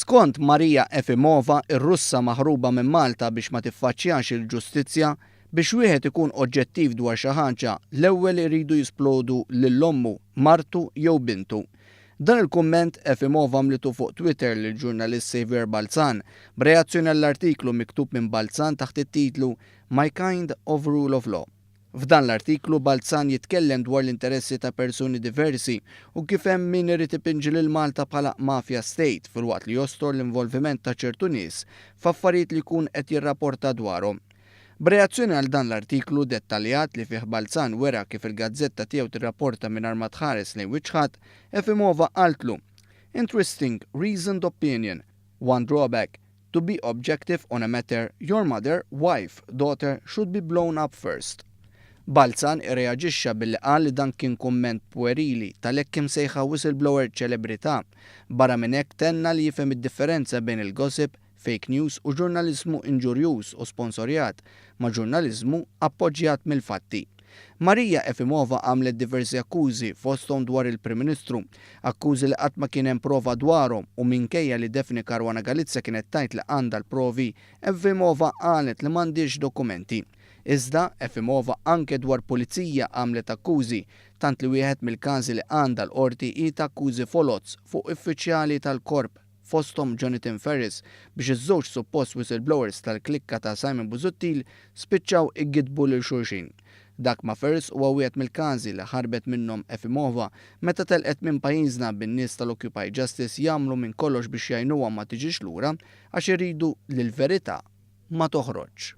Skont Maria Efimova, ir-Russa maħruba minn Malta biex ma tiffaċċjax il-ġustizzja, biex wieħed ikun oġġettiv dwar xi ħaġa, l-ewwel iridu jisplodu lil ommu, martu jew bintu. Dan il-kumment Efimova għamlitu fuq Twitter lill-ġurnalist Saviour Balzan, b'reazzjoni għall-artiklu miktub minn Balzan taħt it-titlu My Kind of Rule of Law. F'dan l-artiklu Balzan jitkellem dwar l-interessi ta' persuni diversi u kif hemm min irid ipinġi lil Malta bħala mafia state filwaqt li jostor l-involviment ta' ċertu nies f'affarijiet li jkun qed jirrapporta dwarhom. B'reazzjoni għal dan l-artiklu dettaljat li fih Balzan wera kif il-gazzetta tiegħu tirrapporta mingħajr ma tħares lejn wiċċ ħadd, Efimova qaltlu, Interesting, reasoned opinion. One drawback, To be objective on a matter, your mother, wife, daughter should be blown up first. Balzan irreaġixxa billi qal li dan kien kumment puerili tal-hekk imsejħa whistleblower ċelebrità. Barra minn hekk tenna li jifhem id-differenza bejn il-gossip, fake news u ġurnaliżmu inġurjuż u sponsorjat ma' ġurnaliżmu appoġġjat mill-fatti. Maria Efimova għamlet diversi akkużi fosthom dwar il-Prim Ministru, akkużi li qatt ma kien hemm prova dwarhom u minkejja li Daphne Caruana Galizia kienet tgħid li għandha l-provi, Efimova qalet li m'għandhiex dokumenti. Iżda, Efimova anke dwar pulizija għamlet akkużi, tant li wieħed mill-każi li għandha l-Qorti hi ta' akkużi foloz fuq uffiċjali tal-Korp fosthom Jonathan Ferris biex iż-żewġ suppost whistleblowers tal-klikka ta' Simon Busuttil spiċċaw igidbu lil xulxin. Dak ma' Ferris huwa wieħed mill-każi li ħarbet minnhom Efimova meta telqet minn pajjiżna bin-nies tal-Occupy Justice jagħmlu minn kollox biex jgħinuha ma tiġix lura għax iridu li l-verità ma toħroġx.